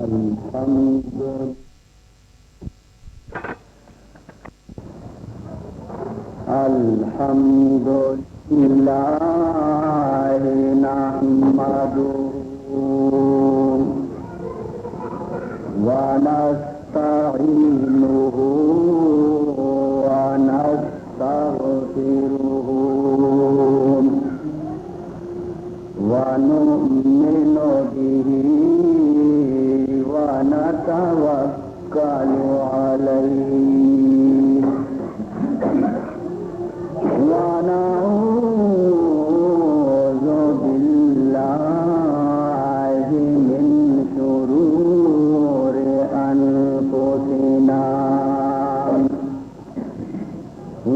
الحمد الحمد لله نحمده ونستعينه ونستغفره ونؤمن به ونتوكل عليه ونعوذ بالله من شرور أنفسنا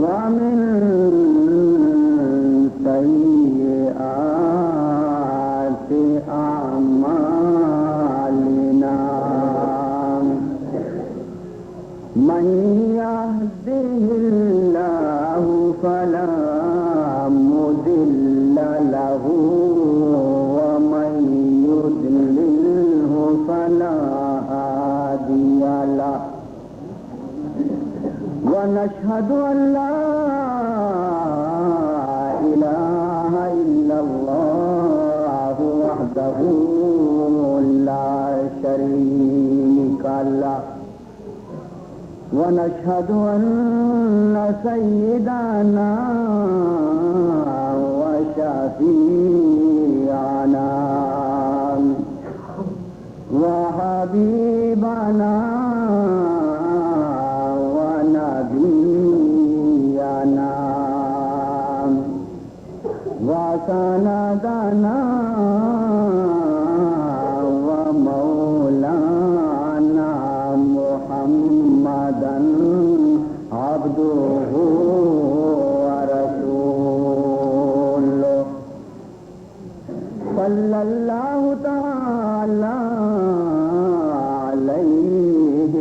ومن سيئات أعمالنا. من يهده الله فلا مضل له ومن يضلله فلا هادي له. ونشهد أن لا إله إلا الله وحده لا شريك له. ونشهد أن سيدنا وشفيعنا وحبيبنا ونبينا وسندنا ومولانا محمدا عبده ورسوله. صلى الله تعالى عليه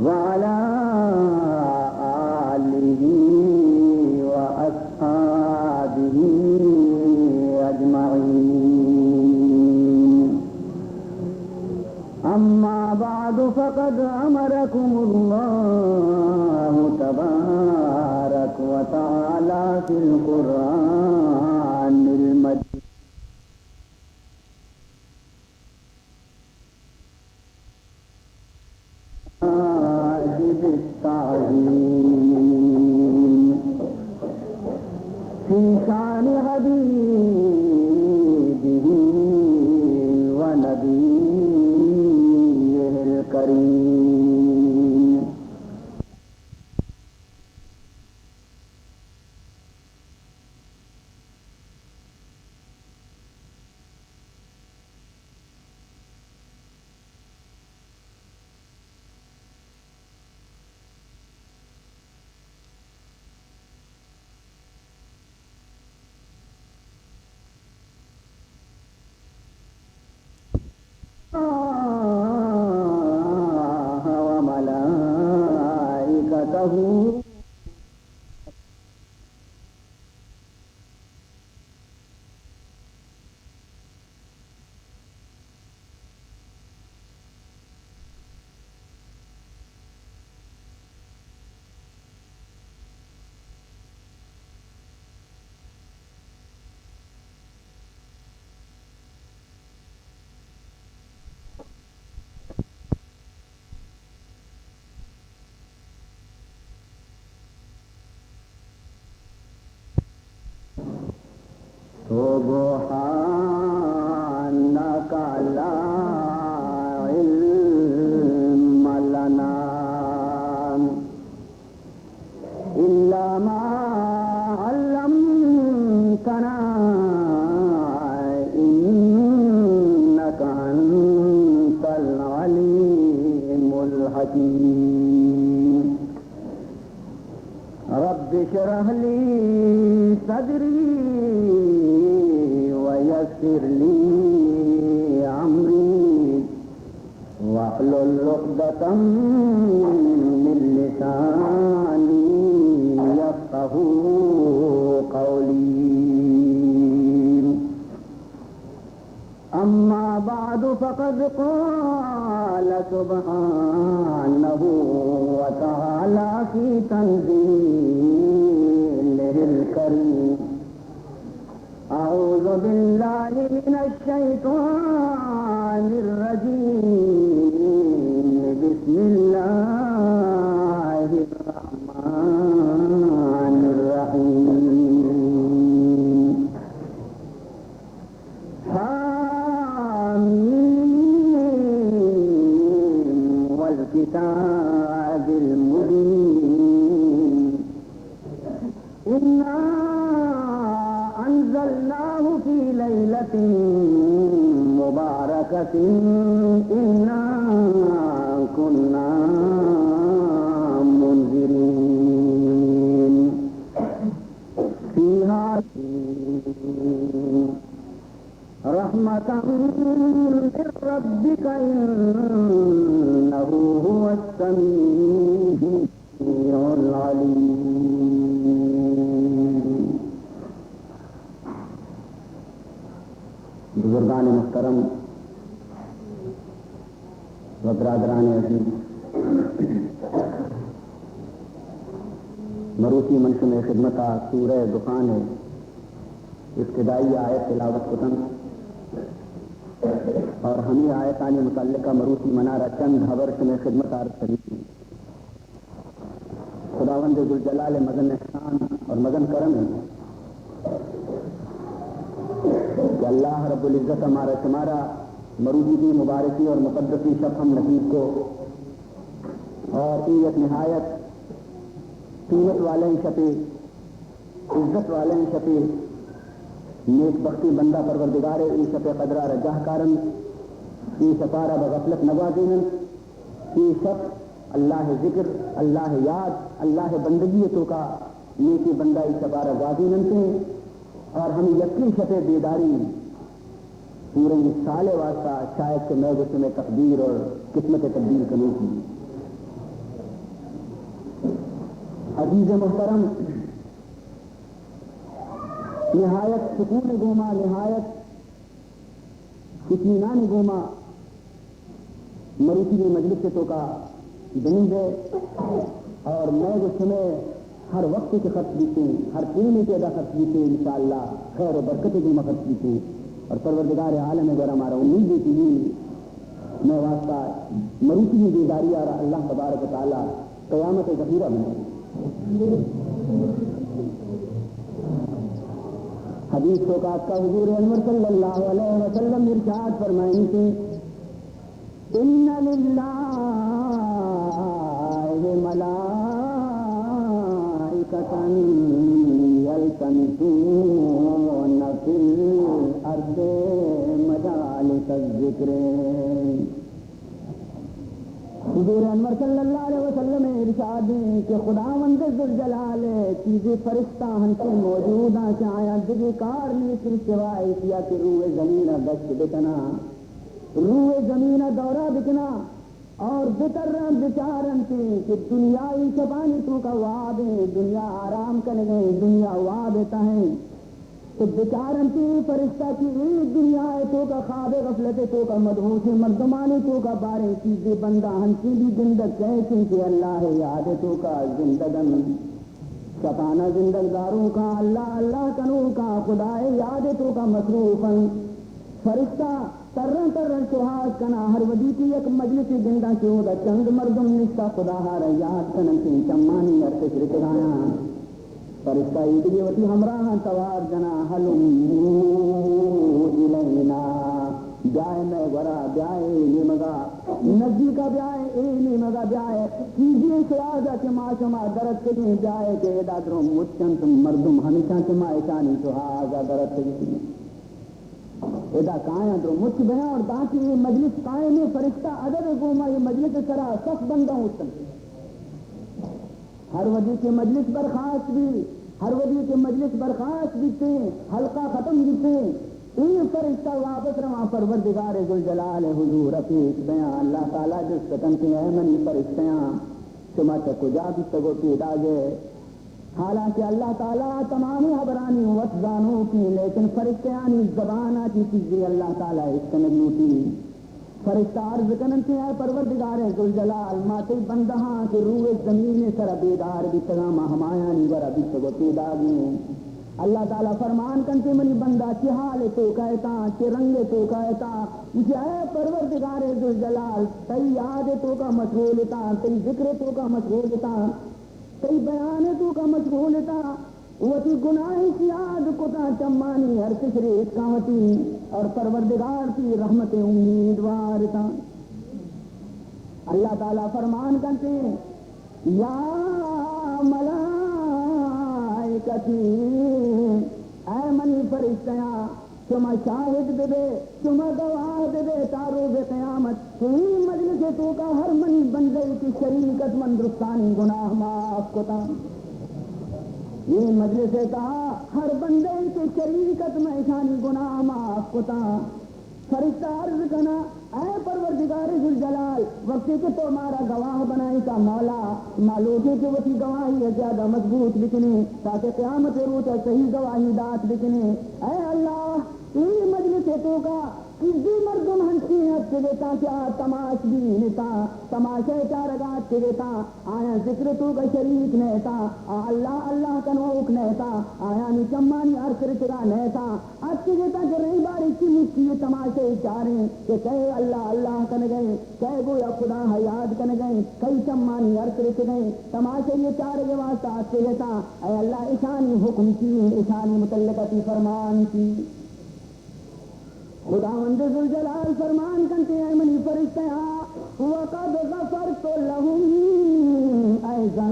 وعلى آله وأصحابه أجمعين. أما بعد، فقد أمركم الله تبارك وتعالى في القرآن المجيد واجب التعظيم في شأن حبيبه ونبيه الكريم. الله وملائكته. سبحانك لا علم لنا إلا ما علمتنا إنك أنت العليم الحكيم. رب اشرح لي صدري ويسر لي أمري واحلل عقدة من لساني يفقهوا قولي. أما أما بعد، فقد قال سبحانه وتعالى في تنزيله الكريم: أعوذ بالله من الشيطان الرجيم. بسم الله الرحمن الرحيم. حم. والكتاب المبين. إنا أنزلناه في ليلة مباركة إنا كنا منذرين. فيها رحمة من ربك إنه هو السميع العليم. بزرگان محترم و برادران عزیز، مروچی من شمئے خدمت ءَ سورہ دخان ءِ ابتدائی آیت تلاوت کتنت اور ہمے آیتانی متعلقہ مروچی منارا چند خبر شمئے خدمت ءَ عرض کنگی اِنت۔ خداوند ذوالجلال ءِ مزن احسان اور مزن کرم اِنت کہ اللہ رب العزت ءَ مارا شمارا مروچی کی مبارکی اور مقدسی شپ ہم نصیب کو، اور اے یک نہایت قیمت والیں شپے، عزت والیں شپے، نیک بختیں بندہ پروردگار ءَ اے شپ ءِ قدر ءَ را جاہ کارنت، اے شپ ءَ را بہ غفلت نہ گوازیننت۔ اے شپ اللہ ءِ ذکر، اللہ ءِ یاد، اللہ ءِ بندگی ءِ توکا نیکیں بندہ اے شپ ءَ را گوازیننت اور ہمے یکیں شپ ءِ بیداری پوریں سال ءِ واسطہ شاید کہ مئے گوں شمئے تقدیر اور قسمت ءِ تبدیل کنوکی۔ عزیز محترم، نہایت سکون ءِ گوما، نہایت اطمینان ءِ گوما مروچی مئے مجلس ءِ توکا بنندے اور مئے گوں شمئے ہر وقت کہ خرچ بیتیں، ہر ٹیم کہ ادا خرچ بیتیں، انشاءاللہ خیر و برکت ءِ گوما خرچ بیتیں۔ اور پروردگار عالم ءِ گورا مارا امید اِنت کہ مئے واسطہ مروچی بیداری ءَ را اللہ تبارک و تعالی قیامت ءِ ذخیرہ بنائے۔ حدیث توکا آتکا حضور انور صلی اللہ علیہ وسلم ارشاد فرمائنتے، إن لله ملائكة يلتمسون في الأرض مجالس الذكر۔ حضور انور صلی اللہ علیہ وسلم ءِ ارشاد اِنت کہ خداوند ذوالجلال ءِ چیزے فرشتہ ہنچیں موجود اَنت کہ آیاں دگہ کار نیست سوائے ایشی ءَ کہ روئے زمین ءَ گشت بکناں، روئے زمین ءَ دورہ بکناں اور بتراں، بچارنت کہ دنیا اے شپانی توکا واب اِنت، دنیا آرام کنگ ءَ اِنت، دنیا واب ءِ تہ ءَ اِنت۔ تو بچارنت اے فرشتہ کہ اے دنیا ءِ توکا، خواب غفلت ءِ توکا، مدہوشیں مردمانی توکا باریں چیزے بندہ ہنچیں بی گندگ کئیت کہ اللہ ءِ یاد ءِ توکا زندگ اَنت۔ شپانا زندگ داروکاں، اللہ اللہ کنوکاں، خدا ءِ یاد ءِ توکا مصروف اَنت۔ فرشتہ ترن ترن شوہاز کناں، ہر وھدی کہ یک مجلسے گنداں کہ اودا چند مردم نشتہ خدا ءَ را یاد کننت، چمانی ارتش رتگایاں۔ فرشتہ ایدگہ وتی ہمراہاں توار جناں، هلموا إلينا، بیائے مئے گورا، بیائے اے نیمگا، نزدیکا بیائے، اے نیمگا بیائے، چیزے شوہازا کہ ما شما درتکگیں، بیائے کہ ادا درو مچ اَنت مردم، ہمیشاں کہ ما اشانی شوہازا درتکگیں۔ ادا کایاں درو مچ بیاں اور دانکہ اے مجلس قائم اِنت، فرشتہ عدد ءِ گوما اے مجلس ءِ سرا صف بنداں اوشتنت۔ ہر وھدی کہ مجلس برخاست بی، ہر وھدی کہ مجلس برخاست بیتیں، حلقہ ختم بیتیں، اے فرشتہ واپس رواں پروردگار ذوالجلال ءِ حضور ءَ پیش بیاں، اللہ تعالی جست کنت کہ اے منی فرشتیاں، شما چہ کجا بیتگ ءُ پیداگ ئے؟ حالانکہ اللہ تعالیٰ تمامی حبرانی وت زانوکیں، لیکن فرشتیانی زبانا چی چیزی اللہ تعالیٰ اشکنگ لوٹی۔ فرشتہ عرض کننت، اے پروردگار ذوالجلال، ما تئی بندہاں کہ روئے زمین سر بیدار بیتگاں، ما ہمایانی گورا بیتگ و پیداگیں۔ اللہ تعالیٰ فرمان کنت، منی بندہ چی حال توکا اتاں، چی رنگ توکا اتاں؟ گوشی، اے پروردگار ذوالجلال، تئی یاد توکا مشغول اتاں، تئی ذکر توکا مشغول اتاں، تئی بیان توکا مشغول اتاں، وتی گناہ یاد کتاں، چمانی ارس ریتکاں وتی اور پروردگار تی رحمت امیدوار اتاں۔ اللہ تعالیٰ فرمان کنتے، یا ملائکتی، اے منی فرشتیاں، شما شاہد ببے، شما گواہ ببے تا روز قیامت کہ اے مجلس توکا ہر منی بندے کہ شریکت من درستانی گناہ معاف کتاں۔ اے مجلس تہا ہر بندے کہ شریکت من اشانی گناہ معاف کتاں۔ فرشتہ عرض کنا، اے پروردگار ذوالجلال، وقتی کہ تو مارا گواہ بنائیں تا مولا، ما لوٹیں کہ وتی گواہی زیادہ مضبوط بکنیں تاکہ قیامت روچا صحیح گواہی دات بکنیں۔ اے اللہ، اے مجلس توکا چیزی مردم ہنچیں اتکگتاں کہ آ تماش بین اتاں، تماشے چارگا اتکگتاں، آیاں ذکر توکا شریک نہ اتاں، آ اللہ اللہ کنوک نہ اتاں، آیانی چمانی ارس رچگا نہ اتاں۔ اتکگتاں کہ رہباری چی مکی تماشے چاریں کہ کئے اللہ اللہ کنگئے، کئے گویا خدا یاد کنگئے، کئی چمانی ارس رچگئے، تماشے چارگ واسطہ اتکگتاں۔ اے اللہ، اشانی حکم چی، اشانی متعلقہ تی فرمان چی؟ خداوند ذوالجلال فرمان کنتے، اے منی فرشتیاں، وقد غفرت لهم ایضا،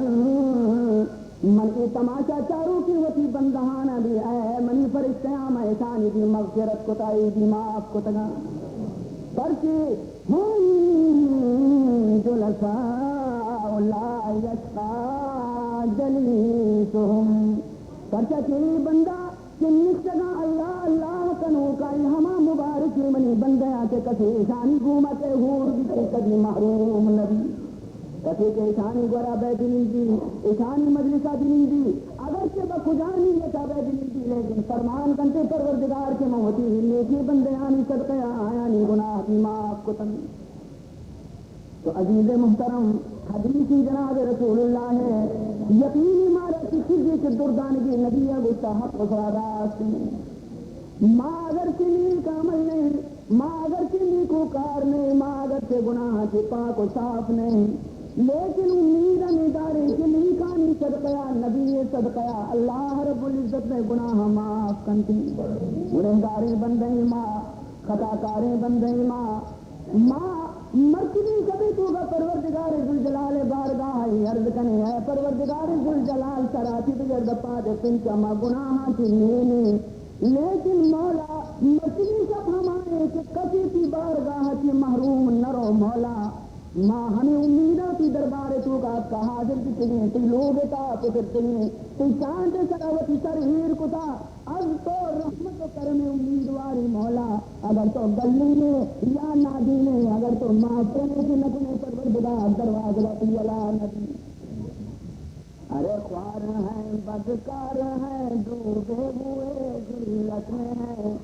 من اے تماشا چاروکیں وتی بندہانا بھی، اے منی فرشتیاں، من اشانی بھی مغفرت کتا، اے بھی معاف کتگاں۔ پرچے هم جلساء لا یشقی جلیسهم، پرچا کہ اے بندہ کہ نشتگاں اللہ اللہ کنوکا، اے ہما مبارکیں منی بندیاں کہ کسے اشانی گوما کہ ہور بیت، کدی محروم نبی۔ کسے کہ اشانی گورا بہ بنندی، اشانی مجلسا بنندی، اگرچہ بہ کجا نیتا بہ بنندی، لیکن فرمان کنتے پروردگار کہ من وتی نیکیں بندیانی صدقہ آیانی گناہ بھی معاف کتن۔ تو عزیز محترم، حدیث جناب رسول اللہ ہے، یقینی مارا کہ چیزے کہ دردانگی نبی گوشتا حق و سرا راست ہیں۔ ما اگرچہ نیک عمل نہیں، ما اگرچہ نیکوکار نہیں، ما اگرچہ گناہ چہ پاک و صاف نہیں، لیکن امید ہمیں داریں کہ نیکانی صدقہ، نبی صدقہ اللہ رب العزت نے گناہ معاف کنتی۔ گنہگاریں بندے ما، خطاکاریں بندے ما، ما مرچی شبے توکا پروردگار ذوالجلال بارگاہ ء عرض کنیں، اے پروردگار ذوالجلال، سراتی بگر دپا دے پنچا ما گناہاں چی نینے، لیکن مولا، مرچی شب ہمائے کہ کسی تی بارگاہ چی محروم نرو مولا۔ ما ہمیں امیداں تی دربار توکا حاضر بیتگیں، تی لوگ تا پترتگیں، تی چانٹ سرا وتی سر ایر کتا، از تو رحمت و کرم امیدواری مولا، اگر تو گلینے یا نادینے، اگر تو معاف کنے کہ نکنے پروردگار دروازہ تی ولا نبی۔ ارے خوار ہیں، بدکار ہیں، ڈوبے ہوئے ذلت میں ہیں۔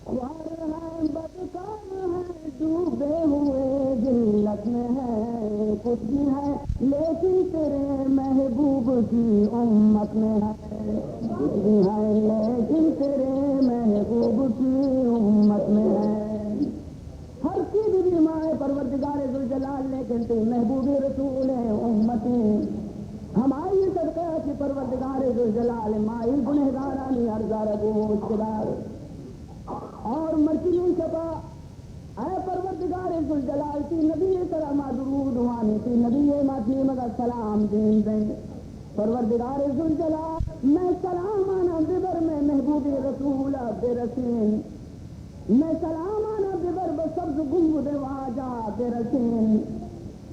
خوار ہیں، بدکار ہیں، ڈوبے ہوئے ذلت میں ہیں۔ کچھ بھی ہے لیکن تیرے محبوب کی امت میں ہے۔ کچھ بھی ہے لیکن تیرے محبوب کی امت میں ہے۔ ہر چیز بھی مائے پروردگار ذوالجلال، لیکن تی محبوب رسول امتی۔ ہمائی صدقہ کہ پروردگار ذوالجلال مائی گنہگارانی عرضا را گوش بدار۔ اور مرچی شپا، اے پروردگار ذوالجلال، تی نبی سرا ما درود وانی، تی نبی ما دیمگا سلام دین دیں۔ پروردگار ذوالجلال، میں سلامانا ببر، میں محبوب رسولا برسین۔ میں سلامانا ببر، بہ سبز گنبد واجا برسین۔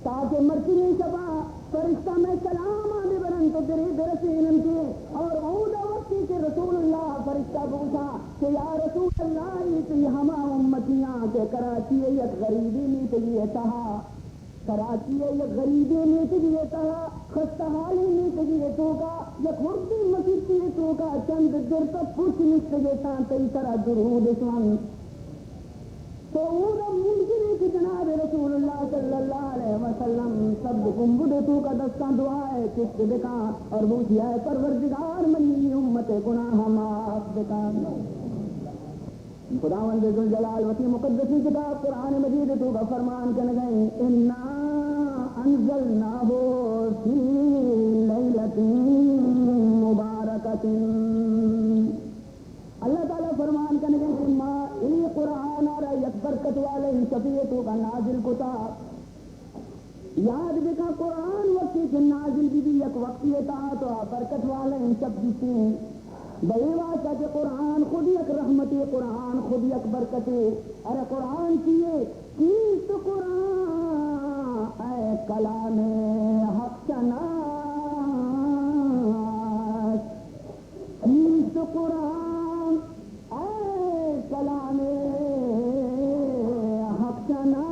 تاکہ مرچی شپا فرشتہ مئے سلاما ببرنت و درے برسیننت۔ اور اودا وقتی کہ رسول اللہ فرشتہ بگوشاں کہ یا رسول اللہ، ای تئی ہما امتیاں کہ کراچی یک غریبی میتگی تہا کراچی ءِ یک غریبیں میتگے ءِ تہا، خستہ حالیں میتگے ءِ توکا، یک ہردیں مسیتے ءِ توکا چند درتک پچ نشتگ اتاں، تئی سرا درود شون۔ تو اودا منکرے کہ جناب رسول اللہ صلی اللہ علیہ وسلم سب گنبد ءِ توکا دستاں دعا ءِ چست بکاں اور بوشی، اے پروردگار، منی امت ءِ گناہ معاف بکاں۔ خداوند ذوالجلال وتی مقدسیں کتاب قرآن مجید ءِ توکا فرمان کنگا ایں، انا انزلناہ فی لیلۃ مبارکۃ۔ اللہ تعالی فرمان کنگا ایں کہ ما اے قرآن ءَ را یک برکت والیں شپے ءِ توکا نازل کتا۔ یاد بکن، قرآن وقتی کہ نازل بی بی، یک وقتی ءِ تہا تو آ برکت والیں شپ دیستیں۔ بہ اے واسطہ کہ قرآن خود یک رحمتے، قرآن خود یک برکتے۔ ارے قرآن چیے؟ چیست قرآن اے کلام حق شناس؟ چیست قرآن اے کلام حق شناس؟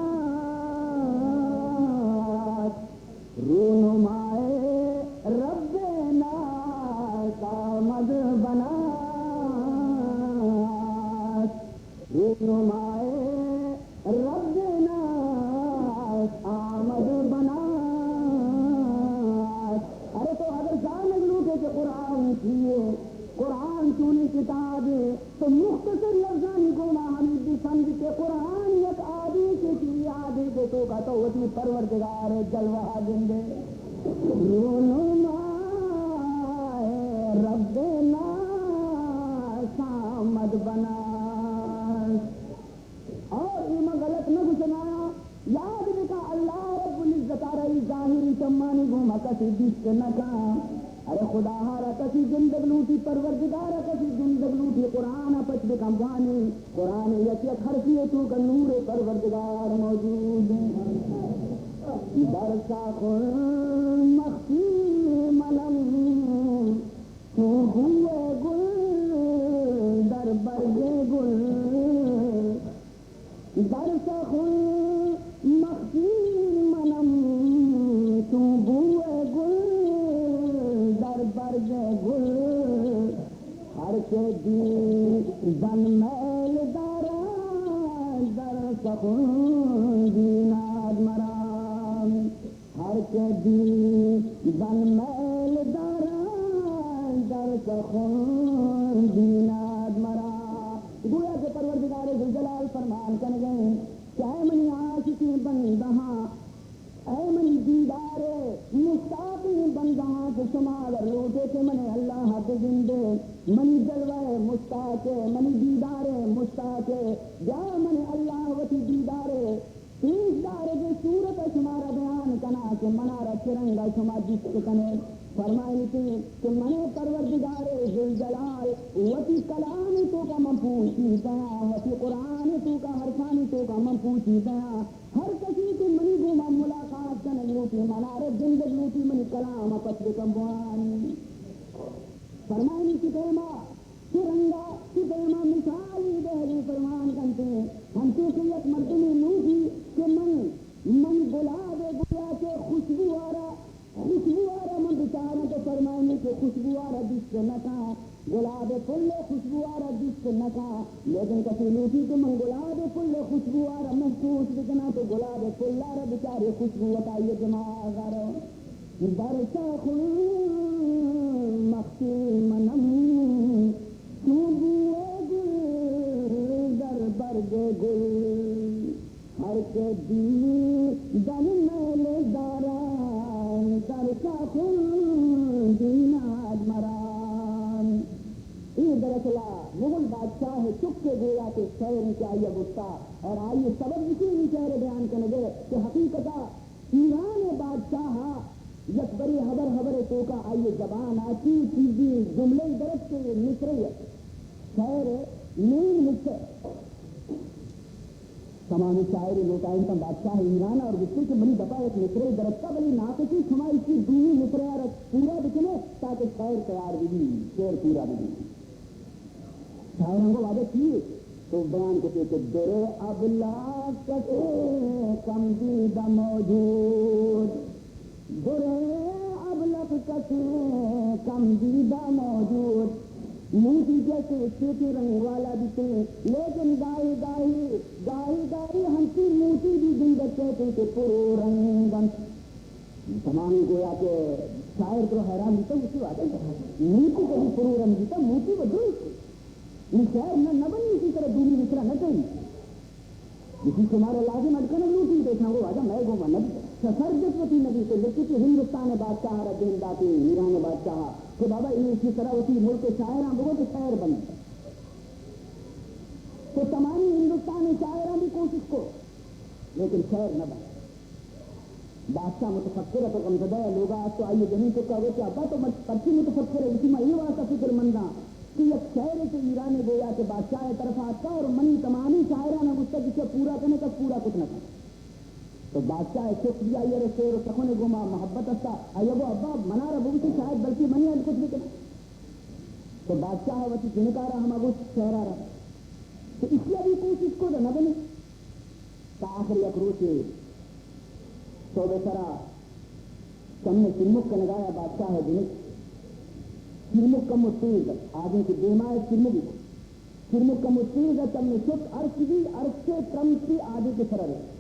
رونمائے رب ناس آمد بناس، رونمائے رب ناس آمد بناس۔ ارے تو اگر زانگ لوٹے کہ قرآن چیے، قرآن چونیں کتابے، تو مختصر لفظانی گوما ہمے بسمجھ کہ قرآن یک آدیشے کہ اے آدیش ءِ توکا تو وتی پروردگار ءِ جلوہ ءَ گندے۔ رونمائے رب ناس آمد بناس۔ اور اے من غلط نہ گوشگایاں، یاد بکن، اللہ رب العزت ءَ را اے ظاہری چمانی گوما کسی دیست نہ کن۔ ارے خدا ءَ را کسی گندگ لوٹی، پروردگار ءَ کسی گندگ لوٹی، قرآن ءَ پچ بکن بوانی، قرآن ءِ یک یک حرفے ءِ توکا نور پروردگار موجود انت۔ در سخن مخفی منم چون بوئے گل در برگ گل، در سخن مخفی منم چون بوئے گل در برگ گل، ہر کہ دیدن میل دارد در سخن بیناد مرا۔ ہر کہ دیدن میل دارد در سخن بیناد مرا۔ گویا کہ پروردگار ذوالجلال فرمان کنگا ایں کہ اے منی عاشقیں بندہاں، اے منی دیدار ءِ مشتاقیں بندہاں، کہ شما اگر لوٹے کہ من اللہ ءَ بگندے، منی جلوہ ءِ مشتاق ئے، منی دیدار ءِ مشتاق ئے، بیا من اللہ ءَ وتی دیدار ءِ پیش دارگ ءِ صورت ءَ شمارا بیان کناں کہ منارا چہ رنگ ءَ شما دیست کنے۔ فرمائنیت کہ من پروردگار ذوالجلال وتی کلام ءِ توکا من پوشی دیاں، وتی قرآن ءِ توکا، حرفانی توکا من پوشی دیاں۔ ہر کسی کہ منی گوما ملاقات کنگ لوٹی، منارا گندگ لوٹی، منی کلام ءَ پچ بکن بوانی۔ فرمائنیت کہ پیما چہ رنگا، چہ پیما مثالی دہلی فرمان کنتے، ہنچو کہ یک مردمے لوٹی کہ من، من گلاب ءِ گویا کہ خوشبو ءَ را، خوشبو ءَ را من بچاراں، تو فرمائنی کہ خوشبو ءَ را دیست نہ کن، گلاب ءِ پل ءِ خوشبو ءَ را دیست نہ کن، لیکن کسی لوٹی کہ من گلاب ءِ پل ءِ خوشبو ءَ را محسوس بکناں، تو گلاب ءِ پل ءَ را بچارے، خوشبو وتا آئی دماغ ءَ را۔ در سخن مخفی منم چون بوئے گل در برگ گل، ہر کہ دیدن میل دارد در سخن بیناد مرا۔ اے دراصل ءَ مغل بادشاہ ءِ چک ءِ گویا کہ شعر انت کہ آئی ءَ گوشتا، اور آئی ءِ سبب اسی، اے شعر ءِ بیان کنگ ءِ کہ حقیقت ءَ ایران ءِ بادشاہ ءَ یک برے ہبر ہبر ءِ توکا آئی ءِ زبان ءَ چی چیزی جملہ در اتک کہ مصرعی ات۔ شعر ءِ نیم حصہ تمامی شاعر لوٹائینتاں بادشاہ ایران ءَ اور گوشتے کہ منی دپا یک مصرعے در اتکا، بلے ناکسی شما ایشی دومی مصرعے ءَ را پورا بکنے تاکہ شعر تیار ببی، شعر پورا ببی۔ شاعراں گو واجہ چی؟ تو بیان کتے کہ در ابلق کسے کم دیدہ موجود، در ابلق کسے کم دیدہ موجود۔ موتی جیسے چیتے رنگ والا بیتے، لیکن گاہی گاہی، گاہی گاہی ہنچی موتی بھی گندتے کہ پرو رنگ بنت۔ تمامی گویا کہ شاعر درو حیران بیتا، اسی واجہ موتی کبھی پرو رنگ بیتا، موتی وہ درست۔ یہ شعر نہ، نہ بنی اسی طرح دوری مصرع نہ کئی۔ اسی شمارا لازم اڈ کنگ لوٹی تو شاہ واجہ مئے گوما نبی۔ سر جت وتی نبی تو لکھی کہ ہندوستان بادشاہ را دیم داتے ایران بادشاہ کہ بابا یہ اسی طرح وتی ملک شاعراں بگو تو شعر بنت۔ تو تمامی ہندوستان شاعراں بھی کوشش کو، لیکن شعر نہ بنت۔ بادشاہ متفکر ات و غمزدہ ء لوگا ات و آئی ء جنین چکا گوشت کہ ابا تو من پرچی متفکر ئے؟ گوشتی من اے واسطہ فکر منداں کہ یک شعرے کہ ایران ء گویا کہ بادشاہ ء طرف ء اتکا اور منی تمامی شاعران ء گوشتگ کہ چہ پورا کنے، کس پورا کت نہ کنت۔ تو بادشاہ ء چک بھی آئی ء را شعر و سخن ء گوما محبت استا، آئی ء گو ابا منارا بگوشی شاید بلکہ منی ہند کت بکنت۔ تو بادشاہ ء وتی جنکارا ہما گوشت شعرا را، تو اشیا بھی کوشش کو نہ بنے۔ تا آخر یک روچے سہب ء سرا چم ء سرمک کنگایا بادشاہ ء جنک، سرمک کمو تیز ات، آدینک ء دیما ء سرمک ات۔ سرمک کمو تیز ات، چم ء شت، ارش بی، ارش ء ترمپ آدینک ء سرا رست۔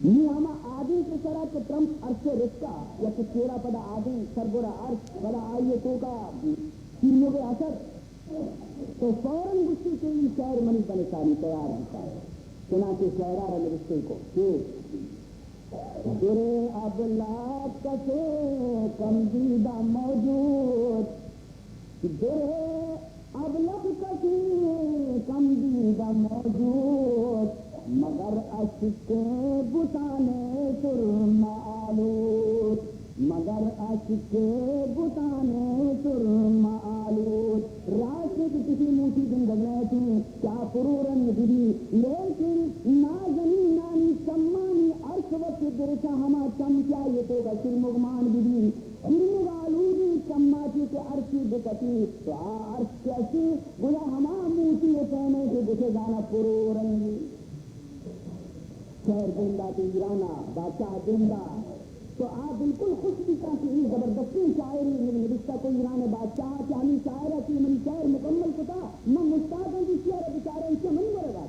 نی ہما آدینک ء سرا کہ ترمپ ارش ء رستا، یک چیرا پدا آدینک، سربرا ارش، پدا آئی ء توکا سرمک ء اثر، تو فوراً گوشتی کہ اے شعر منی پہ نشانی تیار بیتا۔ چنانچہ شعرا را نبشتہ کو کہ در ابلق کسے کم دیدہ موجود، در ابلق کسے کم دیدہ موجود، مگر اشک بتان سرمہ آلود۔ مگر اشک بتان سرمہ آلود۔ راست کہ کسی موتی گندگ نہ اتیں، چا پرو رنگ ببی، لیکن نازنینانی چمانی ارش وت برسا ہما چم کہ آئی توکا سرمگ مان ببی، سرمگ آلودیں چما چے کہ ارشی بکپی، تو آ ارش کہ اشی گڑا ہما موتی پیمیں کہ گشے زانا پرو رنگی۔ شعر دیم دات ایران ء، بادشاہ دیم دات، تو آ بالکل خوش بیتاں کہ اے زبردستیں شاعرے من نبشتہ کو ایران ء بادشاہ کہ ہمے شاعر ء کہ منی شعر مکمل کتا، من مستاگاں کہ شعر ء بچارے کہ منی ورگ ء۔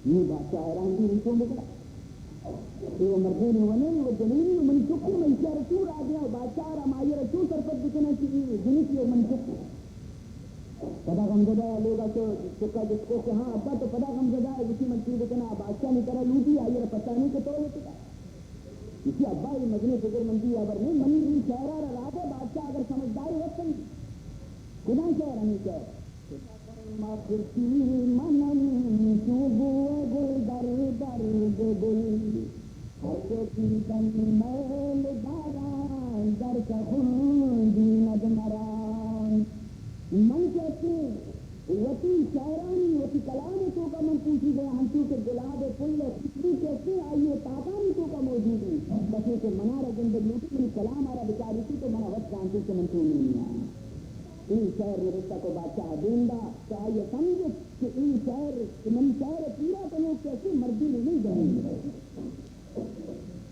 یہ بادشاہ حیران بھی نہیں تو بکا۔ اے مردین ونے و جنینی و منی چکی من شعر چو را دیا و بادشاہ را مایر چو سرپد بکنا کہ اے جنکی و منی چکی۔ پدا غمزدہ ء لوگ ء چو چکا جست کو کہ ہاں ابا تو پدا غمزدہ ء گوشی من چی بکناں؟ بادشاہ نی ترا لوٹی، آئی ء را پسانی کہ تو لوٹتا۔ گوشی ابا اے مزنیں فکر مندی ہبر نہ انت، منی اے شعرا را راہ دے، بادشاہ اگر سمجھداری وت کنت۔ کدام شعر؟ ہمے شعر۔ مخفی منم چو بوئے گل در درد گل۔ ہر کہ دیدن میل داران، در چہ خون بیند مران۔ من کہ اتیں وتی شعرانی، وتی کلام ء توکا من پوشیدہ آں، ہنچو کہ گلاب ء پل ء خوشبو کہ اتیں آئی ء تاکانی توکا موجود انت۔ کسے کہ منارا گندگ لوٹی، منی کلام ء را بچاریتی تو منا وت زانتی کہ من چونیں آں۔ اے شعر نبشتہ کو بادشاہ ء دیم دا، تو آئی ء سمجھت کہ اے شعر، کہ منی شعر ء پورا کنوک کسے مردین نہ جنین۔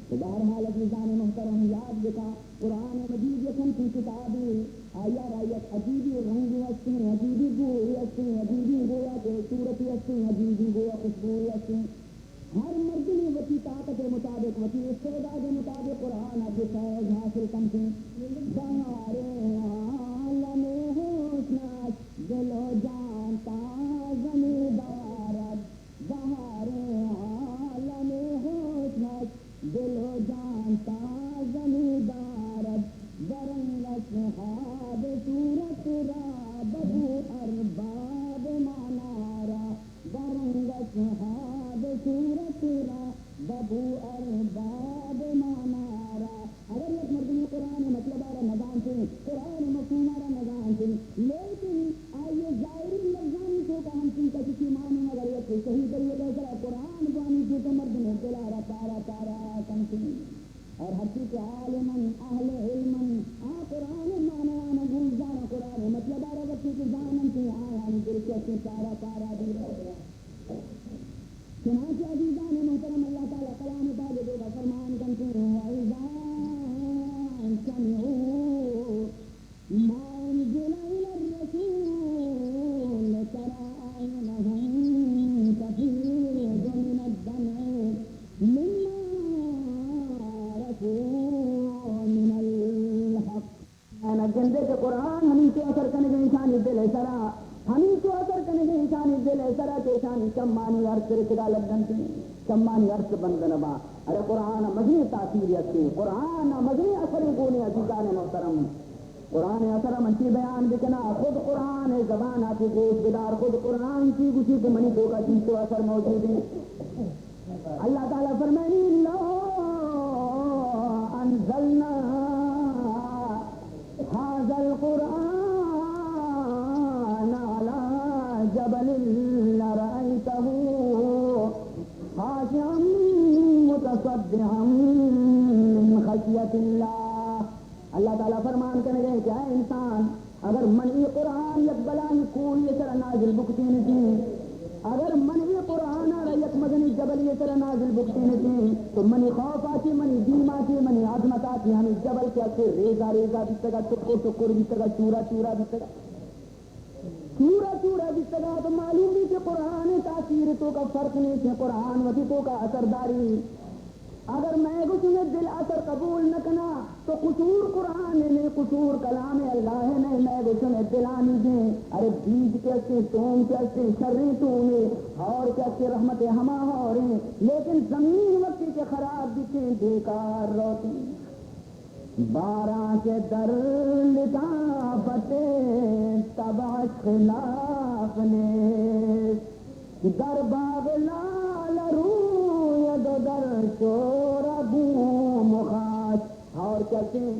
تو بہرحال عزیزان محترم یاد بکا، قرآن مجید یک انچیں کتابے، آئی ء را یک عجیبیں رنگے ہستیں، عجیبیں بوئے ہستیں، عجیبیں گویا کہ صورتے ہستیں، عجیبیں گویا خوشبوئے ہستیں۔ ہر مردمے وتی طاقت ء مطابق، وتی استعداد ء مطابق قرآن ء بہ فیض حاصل کنت۔ بہار عالم حسن است، دل و جان تازہ می‌دارد۔ بہار عالم حسن است، دل و جان تازہ می‌دارد۔ برنگ اصحاب صورت را، ببو ارباب معنا را۔ برنگ اصحاب صورت را، ببو ارباب معنا را۔ اگر یک مردمے قرآن ء مطلب ء را نزانتیں، قرآن ء مفہوم ء را نزانتیں، لیکن آئی ء ظاہری لفظانی توکا ہنچیں کسی معنی اگر یک صحیح طریقہ ء سرا قرآن بوانی چی تو مردم ء دل ء را پارا پارا کنتیں۔ اور ہرچی کہ عالمن، اہل علمن، آ قرآن ء معنیان ء گوش دارن، قرآن ء مطلب ء را وتی کہ زاننتیں، آیانی دل چہ اثر کنگیں ایشانی دل ءِ سرا، ہمینچو اثر کنگیں ایشانی دل ءِ سرا کہ ایشانی چمانی ارس رچگا لگنت، چمانی ارس بند نبا۔ ارے قرآن ءَ مزنیں تاثیر ہستی، قرآن ءَ مزنیں اثر گونے عزیزان محترم۔ قرآن ءِ اثر من چی بیان بکنا، خود قرآن ءِ زبان ءَ چی گوش بدار، خود قرآن چی گوشی کہ منی توکا چیچو اثر موجود ہے۔ اللہ تعالیٰ فرمائنی، لو انزلنا هذا القرآن على جبل لرأيته خاشعا متصدعا من خشية الله۔ اللہ تعالیٰ فرمان کنگے کہ اے انسان، اگر من اے قرآن یک بلاہیں کوہی سرا نازل بکتینتیں، اگر من اے قرآن را یک مزنی جبلی سرا نازل بکتینتیں، تو منی خوف آتی، منی دیم آتی، منی عظمت آتی، ہمیں جبل کہ اسے ریزا ریزا بیتگا، ٹکر ٹکر بیتگا، چورا چورا بیتگا۔ چورا چورا بیتگا، تو معلوم بی کہ قرآن تاثیر توکا فرق نہیں، کہ قرآن وتی توکا اثر داری۔ اگر مئے گوشیں دل اثر قبول نہ کنا، تو قصور قرآن نے، قصور کلام اللہ نے، مئے گوشیں دلانی دیں۔ ارے بیج کہ استے، توم کہ استے، شریں تومے، ہور کہ استے، رحمت ہما ہوریں، لیکن زمین وقتی کہ خراب بیتیں، بیکار روتیں۔ باراں کہ در لطافت طبعش خلاف نیست، در باغ لال روید و در شور بوم و خاص۔ ہور کسیں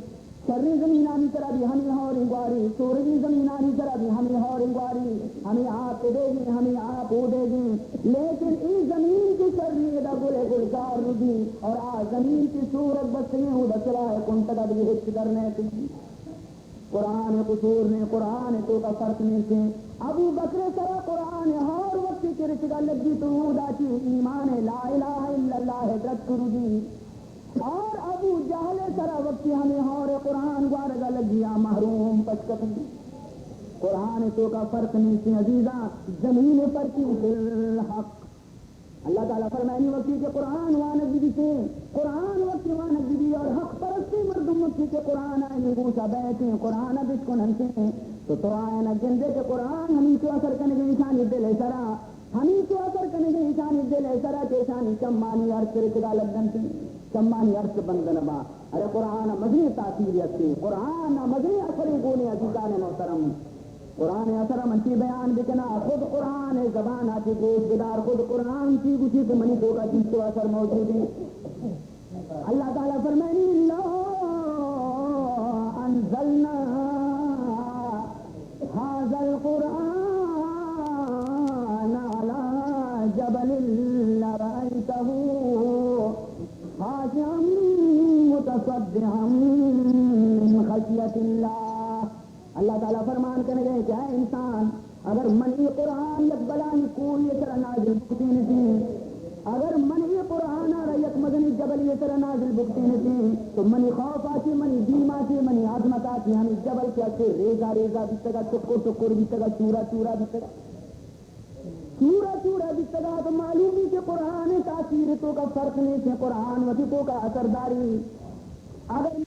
شریں زمینانی سرا بھی ہمیں ہوریں گواری، شوریں زمینانی سرا بھی ہمیں ہوریں گواری۔ ہمیں آپ دیگیں، ہمیں آپ دیگیں، لیکن اے زمین کہ شری ادا گل گلزار رودی اور آ زمین کہ سورگ بستگیں، او بچلا ہے کنٹگا دیگہ ہچ در نیتی۔ قرآن قصور نے، قرآن توکا فرق نیستے۔ ابو بکر سرا قرآن ہور وقتی کہ رچگا لگی تو اودا چی ایمان لا الہ الا اللہ درچ رودی۔ اور ابو جہل سرا وقتی ہمیں ہور قرآن گوارگا لگی آ محروم پچ کپی۔ قرآن توکا فرق نیستی عزیزاں، زمین فرقی بالحق۔ اللہ تعالیٰ فرمائنی وقتی کہ قرآن وانگ بیتے، قرآن وقتی وانگ بی اور حق پرستی مردم وقتی کہ قرآن آئی گوشا بیتے، قرآن بشکننتے، تو تو آئینا گندے کہ قرآن ہمیں تو اثر کنگے انسانی دل سرا۔ ہمینچو اثر کنگے ایشانی دل ءِ سرا کہ ایشانی چمانی ارس رچگا لگنت، چمانی ارس بند نبا۔ ارے قرآن ءَ مزنیں تاثیر ہستی، قرآن ءَ مزنیں اثرے گونے عزیزان محترم۔ قرآن ءِ اثر ءَ من چی بیان بکنا، خود قرآن ءِ زبان ءَ چی گوش بدار، خود قرآن چی گوشی کہ منی توکا چیچو اثر موجود ہے۔ اللہ تعالیٰ فرمائنی، لو انزلنا هذا القرآن على جبل لرأيته خاشعا متصدعا من خشية الله۔ اللہ تعالیٰ فرمان کنگے کہ اے انسان، اگر من اے قرآن یک بلاہیں کوہی سرا نازل بکتینتیں، اگر من اے قرآن را یک مزنی جبلی سرا نازل بکتینتیں، تو منی خوف آتی، منی دیم آتی، منی عظمت آتی، ہمیں جبل کہ اسے ریزا ریزا بیتگا، ٹکر ٹکر بیتگا، چورا چورا بیتگا۔ چورا چورا بیتگا تو معلوم بی کہ قرآن تاثیر توکا فرق نیستے، قرآن وتی توکا اثر داری۔ اگر